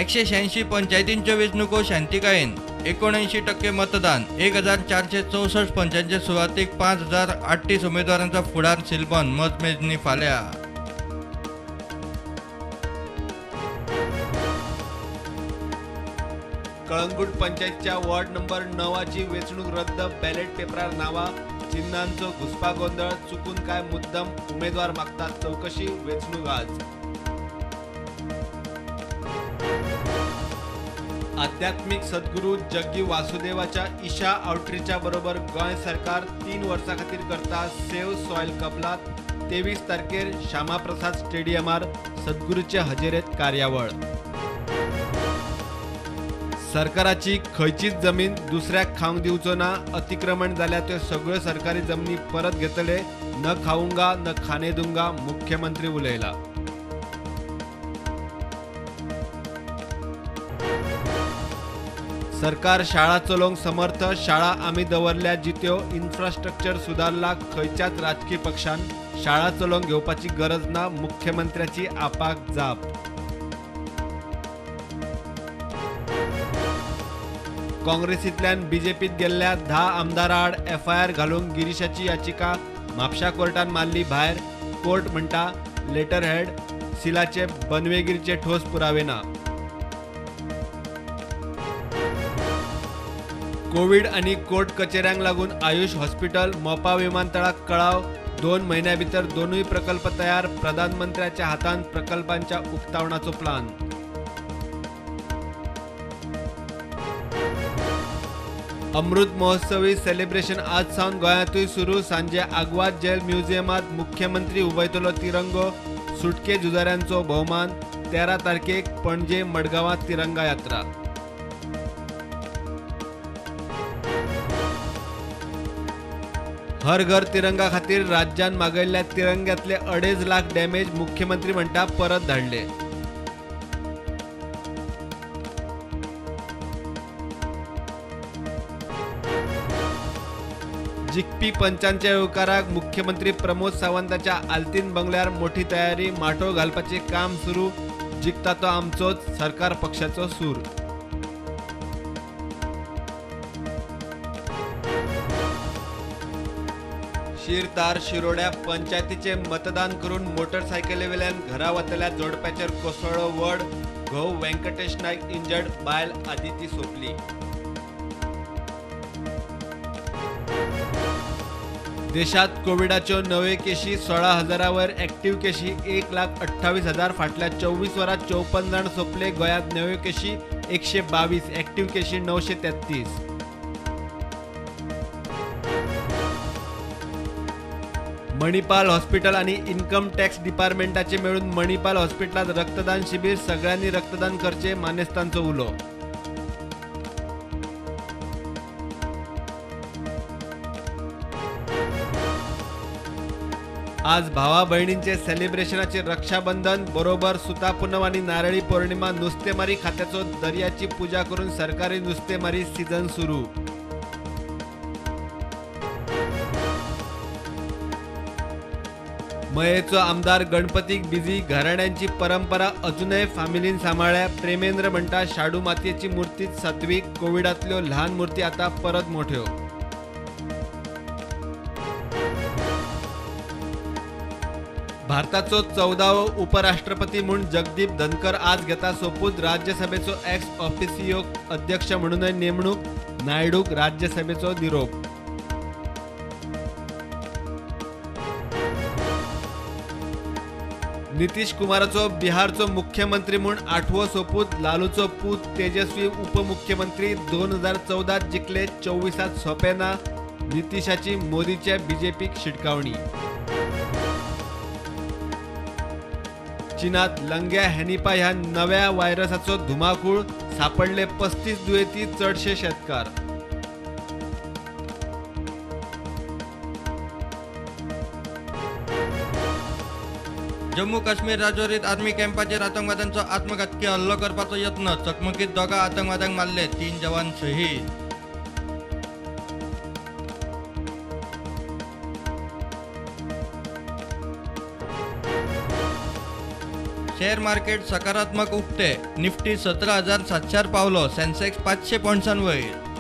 186 पंचायतींच्यो वेंचणुको शांतिकायेन 79% मतदान. 1464 पंचायतींचे सुवातीक 5038 उमेदवारांचो फुडार सिलबंद. मतमेजणी फाल्यां. कळंगूट पंचायतच्या वॉर्ड नंबर 9ची वेंचणूक रद्द. बॅलेट पेपरार नांवां चिन्हांचो घुस्पागोंदळ. चुकून काय मुद्दम उमेदवार मागतात चवकशी. वेंचणूक आज. आध्यात्मिक सद्गुरू जग्गी वासुदेवाच्या ईशा आउटरीच्या बरोबर गोंय सरकार 3 वर्सां खातीर करता सेव्ह सॉयल कबलात. 23 तारखेर श्यामाप्रसाद स्टेडियमार सद्गुरूचे हजेरेत कार्यावळ. सरकाराची खंयचीच जमीन दुसऱ्याक खावंक दिवचो ना. अतिक्रमण जाल्यार त्यो सगळ्यो सरकारी जमनी परत घेतले. न खाऊंगा न खाने दूंगा मुख्यमंत्री उलयला. सरकार शाळा चलोवंक समर्थ. शाळा आमी दवरल्या जित्यो. इन्फ्रास्ट्रक्चर सुदारला. खंयच्याच राजकी पक्षान शाळा चलोवंक घेवपाची गरज ना. मुख्यमंत्र्याची आपाक जाप. काँग्रेसींतल्यान बीजेपीत गेल्ल्या 10 आमदारां आड एफआयआर घालूंक गिरीशाची याचिका म्हापशा कोर्टान मारली भायर. कोर्ट म्हणटा लेटर हेड सिलाचे बनवेगिरीचे ठोस पुरावे ना. कोवीड आनी कोर्ट कचेऱ्यांक लागून आयुष हॉस्पिटल मोपा विमानतळाक कळाव. 2 म्हयन्या भितर दोनूय प्रकल्प तयार. प्रधानमंत्र्याच्या हातान प्रकल्पांच्या उक्तावणाचो प्लान. अमृत महोत्सवी सेलिब्रेशन आज सावन गोंयांतूय सुरू. सांजे आग्वाद जेल म्युझियमांत मुख्यमंत्री हुबयतलो तिरंगो. सुटके झुजाऱ्यांचो भोवमान. 13 तारखेक पणजे मडगांवांत तिरंगा यात्रा. हर घर तिरंगा खातीर राज्यान मागयल्ल्या तिरंग्यातले 2.5 लाख डॅमेज मुख्यमंत्री म्हणटा परत धाडले. जिखपी पंचांच्या येवकाराक मुख्यमंत्री प्रमोद सावंताच्या आल्तीन बंगल्यार मोठी तयारी. माटोव घालपाचें काम सुरू. जिखता तो आमचोच, सरकार पक्षाचो सूर. शिरतार शिरोड्या पंचायतीचे मतदान करून मोटरसायकलीवेल्यान घरा वतल्या जोडप्याचेर कोसळ्ळो वड. घोव व्यंकटेश नायक इंजर्ड, बायल आदिती सोंपली. देशात कोविडाच्यो नवे केशी 16,000 वयर. ऍक्टिव्ह केशी 1,28,000. फाटल्या 24 वरांत 54 जाण सोंपले. गोंयांत नव्यो केशी 122, ऍक्टिव्ह केशी 933. मणिपाल हॉस्पिटल आनी इन्कम टॅक्स डिपार्टमेंटाचे मेळून मणिपाल हॉस्पिटलांत रक्तदान शिबीर. सगळ्यांनी रक्तदान करचें, मानेस्तांचो उलो. आज भावा भयणींचे सेलिब्रेशनाचे रक्षाबंधन बरोबर सुता पुनव आनी नारळी पौर्णिमा. नुस्तेमारी खात्याचो दर्याची पूजा करून सरकारी नुस्तेमारी सीझन सुरू. मयेचो आमदार गणपतीक बिझी. घराण्यांची परंपरा अजूनय फामिलीन सांबाळ्ळ्या. प्रेमेंद्र म्हणटा शाडू मातयेची मूर्तीच सात्वीक. कोविडांतल्यो ल्हान मूर्ती आतां परत मोठ्यो. भारताचो 14वो उपराष्ट्रपती म्हूण जगदीप धनकर आज घेता सोपूत. राज्यसभेचो एक्स ऑफिसियो अध्यक्ष म्हणूनय नेमणूक. नायडूक राज्यसभेचो निरोप. नितीश कुमाराचो बिहारचो मुख्यमंत्री म्हूण 8वो सोपूत. लालूचो पूत तेजस्वी उपमुख्यमंत्री. 2014 जिखले, 24 सोंपें ना. नितीशाची मोदीच्या बीजेपीक शिटकावणी. चीनात लंग्या हॅनिपा ह्या नव्या व्हायरसाचो धुमाकूळ. सापडले 35 दुयेंती, चडशे शेतकार. जम्मू काश्मीर राजौरीत आर्मी कॅम्पाचेर आतंकवाद्यांचो आत्मघातकी हल्लो करपाचो यत्न. चकमकीत 2 आतंकवाद्यांक मारले, 3 जवान शहीद. शेअर मार्केट सकारात्मक उक्ते. निफ्टी 17,700 पावलो. सेन्सेक्स 500 पॉयंट्सान वयर.